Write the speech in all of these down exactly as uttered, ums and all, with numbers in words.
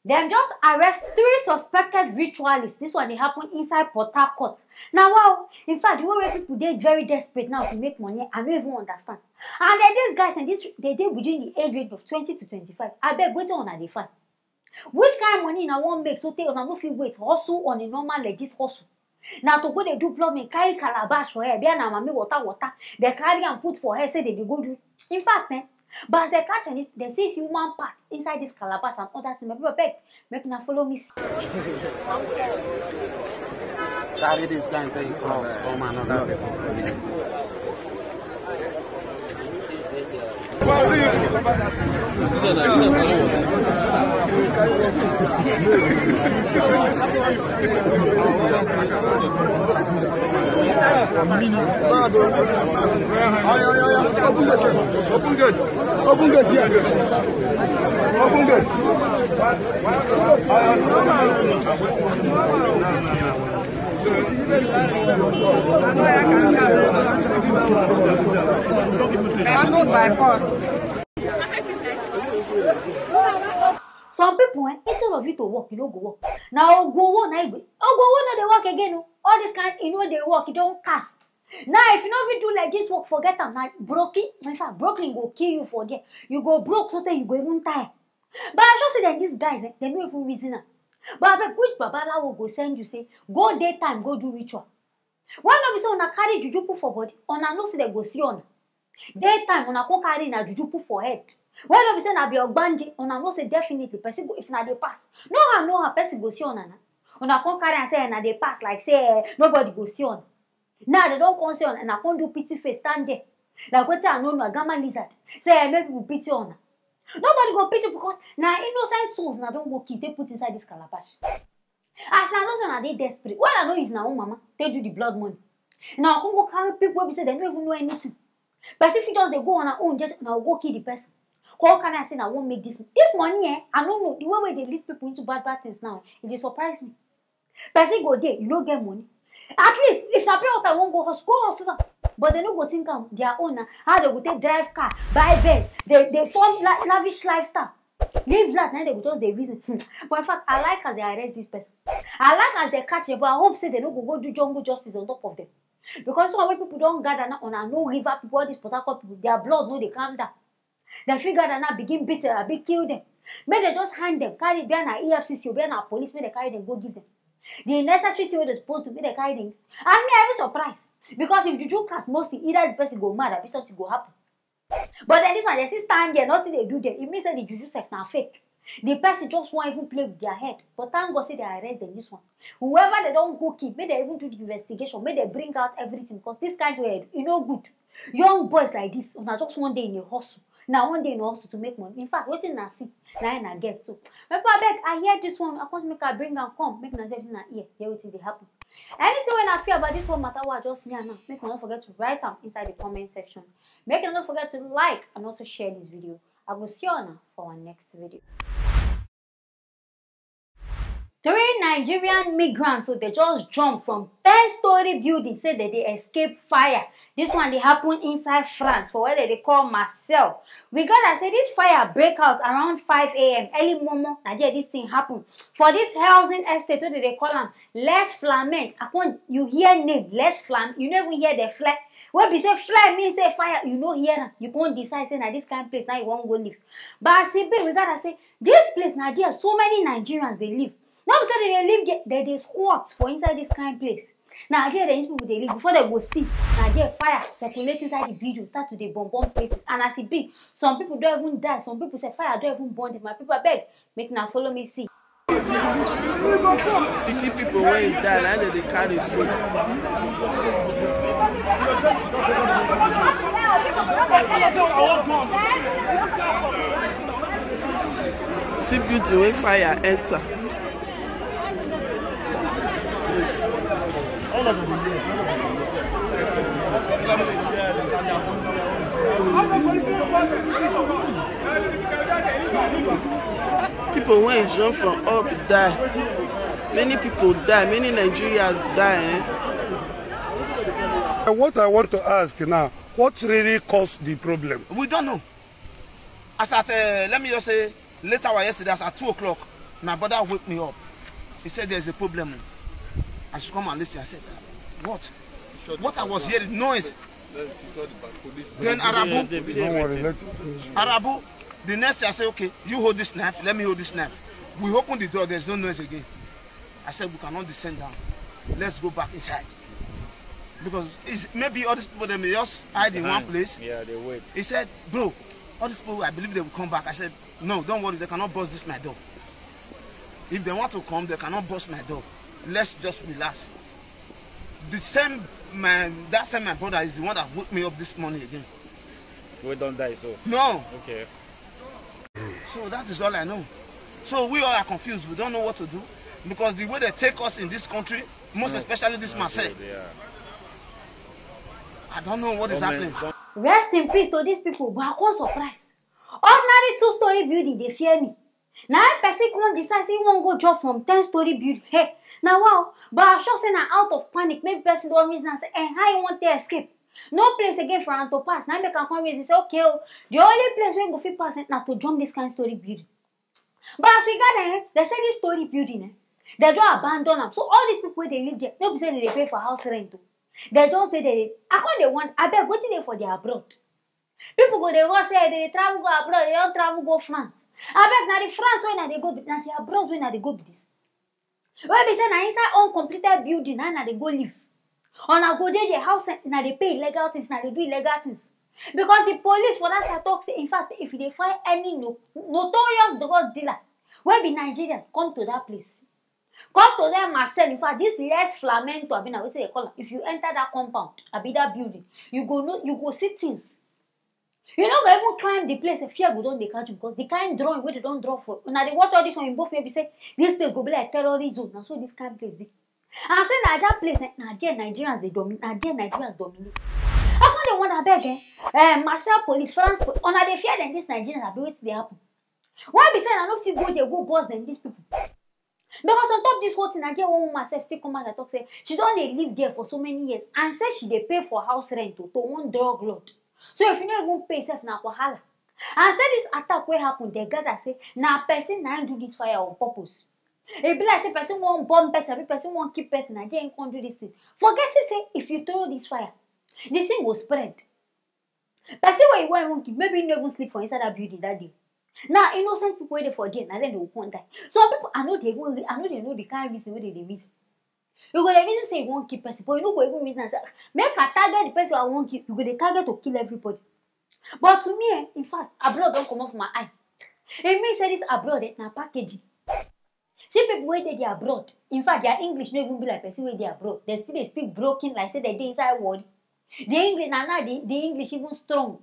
Dem just arrest three suspected ritualists. This one dey happen inside Port Harcourt. Na wow! In fact, the way wey people dey very desperate now to make money, I no even understand. And then these guys, and this, they dey within the age range of twenty to twenty-five. Abeg, wetin una dey find? Which kind money una wan make so tey una no fit wait, hustle on a normal like this hustle? Na to go dey do plumbing, carry calabash for head, where na mami water water, dem carry am put for head, say dem dey go do. In fact, eh, but as dem catch am, dem see human parts inside this calabash and other things. My people, abeg, make una follow me see. Carry this kind thing come, come another people. Open gate. Open gate here. Open gate. Handled by force. Some people, eh, instead of you to work, you no go work. Na ogun owo na igbe. Ogun owo no dey work again o. All this kind, e no dey work, e don cast. Now, if you no fit do like this work, forget am. Na broken, in fact, broken go kill you for there. You go broke so tey you go even tire. But I sure say dem, these guys, eh, dem no even reason am. But abeg, which babalawo go send you say go daytime go do ritual? Why no be say una carry juju put for body? Una know say dem go see una. Daytime, una come carry una juju put for head. Why no be say na be ogbanje? Una know say definitely person go, if una dey pass, no how, no how person go see una na. Una come carry am say una dey pass like say, eh, nobody go see una. Now dem don come see una, una come do pity face, stand there like wetin I no know, Agama lizard. Say, eh, make people pity una. Nobody go pity because na innocent souls una don go kill, take put inside this calabash. As una know say una dey desperate, why una no use una own mama take do the blood money? Una come go carry people wey be say dem no even know anything. Person fit just dey go on her own, just una go kill the person. Come carry am say una wan make this, this money, eh, I no know. The way wey dey lead people into bad bad things now, e dey surprise me. Person go dey, you no get money. At least, if na pure water you wan go hustle, go hustle am. But dem no go think am their own na how dem go take drive car, buy Benz, dey, dey form la-, lavish lifestyle. Live life, na dem go just dey reason. Hmm. But in fact, I like as dem arrest this person. I like as dem catch dem, but I hope say dem no go go do jungle justice on top of dem. Because some wey people don gather now, una know river people, all these Port Harcourt people, their blood no dey calm down. Dem fit gather now, begin beat dem, abi kill dem. Make dem just hang dem, carry, be na E F C C o, be na police, make dem carry dem go give dem the necessary thing wey dem suppose do, make dem carry dem. And me, I even surprise, because if juju cast mostly, either the person go mad, abi something go happen. But then this one, dem still stand there, nothing dey do dem. E mean say the juju sef na fake. The person just wan even play with their head. But thank God say dem arrest dem this one. Whoever dem don go kill, make dem even do the investigation, make dem bring out everything, because this kind thing wey e no good. Young boys like this, una just one day in a hustle. Na one day in a hustle to make money. In fact, wetin una see, na im una get. So, my people, abeg, I hear this one, I come make I bring am come, make una see wetin una hear, hear wetin dey happen. Anything wey una feel about this one matter wey I just hear now, make una no forget to write am inside the comment section. Make una no forget to like and also share this video. I go see una for our next video. Three Nigerian migrants, so dem just jump from ten-story building, say dem dey escape fire. This one dey happen inside France, for where dem dey call Marseille. We gather say this fire break out around five a m early momo. Na there this thing happen. For this housing estate wey dem dey call am Les Flamands, I come, you hear name Les Flam, you no even hear the flare. Wey be say flare mean say fire, you no hear am. You come decide say na this kind place na you wan go live. But as e be, we gather say this place na there so many Nigerians dey live. No be say dem dey live there, dem dey squat for inside this kind place. Na there these people dey live. Before dem go see, na there fire circulate inside the building, start to dey burn burn places. And as e be, some people don even die. Some people say fire don even burn them. My people, abeg, make una follow me see. See, see people wey die, na dem dey carry so. See building wey fire enter. Yes. People wey jump from up die. Many people die. Many Nigerians die. Eh? And what I want to ask now, what really caused the problem? We don't know. As at, uh, let me just say, late hour yesterday, as at two o'clock, My brother wake me up. He said there's a problem. I should come and listen. I said, what? What I was hearing, noise. Then Arabu, Don't worry, let it finish. Arabu, the next thing I said, okay, you hold this knife, let me hold this knife. We open the door, there's no noise again. I said, we cannot descend down. Let's go back inside. Because it's, maybe all these people, they may just hide in one place. Yeah, they wait. He said, bro, all these people, I believe they will come back. I said, no, don't worry, they cannot burst this my door. If they want to come, they cannot burst my door. Let's just relax. The same, my that same my brother is the one that woke me up this morning again. We don't die, so. No, Okay. so that is all I know. So we all are confused. We don't know what to do because the way they take us in this country, most especially this Marseille, Good, yeah. I don't know what is Government- happening. Rest in peace to these people, but I come surprise. Ordinary two-story building dey fear me. Na im person come decide say he wan go jump from ten-story building. Hey, na wow! But I sure say na out of panic, maybe person don reason am say, eh, how he wan take escape? No place again for am to pass. Na im make am come reason say, okay, oh, the only place wey go fit pass eh, na to jump this kind story building. But as we gather, eh, they say this story building, eh, they don abandon am. So all these people wey dey live there, no be say they dey pay for house rent o. They just dey there. I come dey wonder, abeg, wetin dey for their abroad? People go dey go say they dey travel go abroad, they don travel go France. Abeg, na the France wey na dey go be, na the abroad wey na dey go be this. Wey be say na inside uncompleted building na na dey go live. Una go dey there, house rent, na dey pay illegal things, na dey do illegal things. Because the police for that side talk say, in fact, if you dey find any no, notorious drug dealer wey be Nigerian, come to that place. Come to that Marseille, in fact, this Les Flamands, abi na wetin they call am, if you enter that compound, abi that building, you go know, you go see things. You no go even climb the place, fear go don dey catch you because the kind drawing wey they don draw for, una dey watch all this one in both way be say this place go be like terrorist zone. Na so this kind place be. And say na that place, eh, na there Nigerians dey dominate, na there Nigerians dominate. I come dey wonder, abeg, eh, eh, Marseille police, France police, una dey fear dem, this Nigerians, abi wetin dey happen? Why be say una no fit go there go boss dem, these people? Because on top this whole thing, I get one woman sef still come out and talk say she don dey live there for so many years and say she dey pay for house rent to, to one drug lord. So if you no even pay sef, na wahala. And say this attack wey happen, they gather say na person na im do this fire on purpose. E be like say person wan bomb person, abi person wan kill person, na there im come do this thing. Forgetting say if you throw this fire, the thing go spread. Person wey you wan even kill, maybe you no even sleep for inside that building that day. Now innocent people wey dey for there, na dem dey go come die. Some people, I no dey even, I no dey know the kind reason wey dem dey reason. You go dey reason say you wan kill person, but you no go even reason am say, "Ah, make I target the person I wan kill." You go dey target to kill everybody. But to me, eh, in fact, abroad don comot for my eye. E mean say this abroad, eh, na packaging. See people wey dey there abroad. In fact, their English no even be like person wey dey abroad. They still dey speak broken like say they dey inside worry. The English, na now the, the English even strong.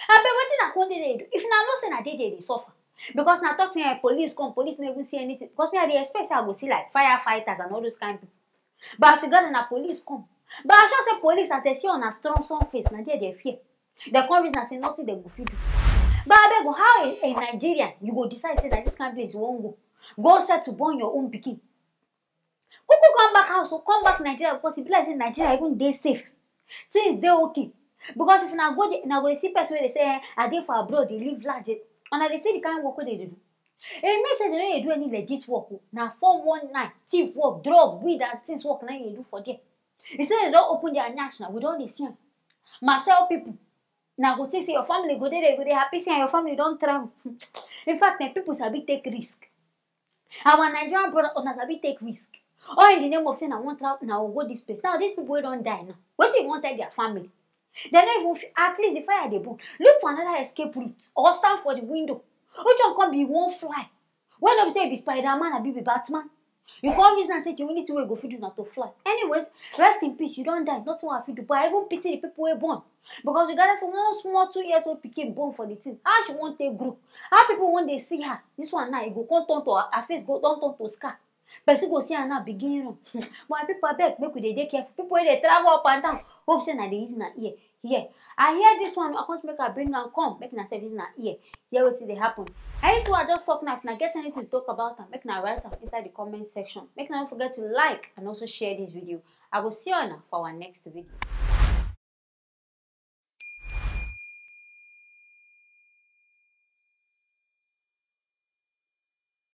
Abeg, wetin I come dey there do? If una know say na there dey dey suffer. Because na talk say, eh, police come, police no even see anything. Because me, I dey expect say I go see like firefighters and all those kind people. But as you gather, na police come. But I sure say police, as they see una strong, strong face, na there they fear. They come reason say nothing they go fit do. But abeg, how a, a Nigerian, you go decide say na this kind place you wan go? Go set to born your own pikin. Kuku come back house, o come back Nigeria because e be like say Nigeria even dey safe. Things dey okay. Because if una go there, una go dey see person wey dey say, eh, I dey for abroad, dey live large. Eh, una dey see the kind work wey they dey do. E mean say they no dey do any legit work o. Na four one nine, thief work, drug, weed and things work na im dey do for there. E say they don open their nyash now, we don dey see am. Marseille people, na go think say your family go dey there, go dey happy say your family don travel. In fact, eh, people sabi take risk. Our Nigerian brother, una sabi take risk. All in the name of say na wan travel, na go this place. Now these people wey don die now, wetin you wan tell their family? They no even fit, at least the fire dey burn. Look for another escape route or stand for the window. Which one come be you wan fly? Wey no be say you be Spider-Man, abi be Batman. You come reason am say the only thing wey you go fit do na to fly. Anyways, rest in peace, you don die, nothing wey I fit do. But I even pity the people wey born. Because you gather say one small two years old pikin born for the thing. How she wan take grow? How people wan dey see her? This one now, e go come turn to her, her face go don turn to scar. Person go see her now, begin run. My people, abeg, make we dey dey careful. People wey dey travel up and down, hope say na dey use una ear. Yeah, I hear this one, I come make I bring am come, make una sef use una ear hear wetin dey happen. Anything wey I just talk now, if una get anything to talk about am, make una write am inside the comment section. Make una no forget to like and also share this video. I go see una for our next video.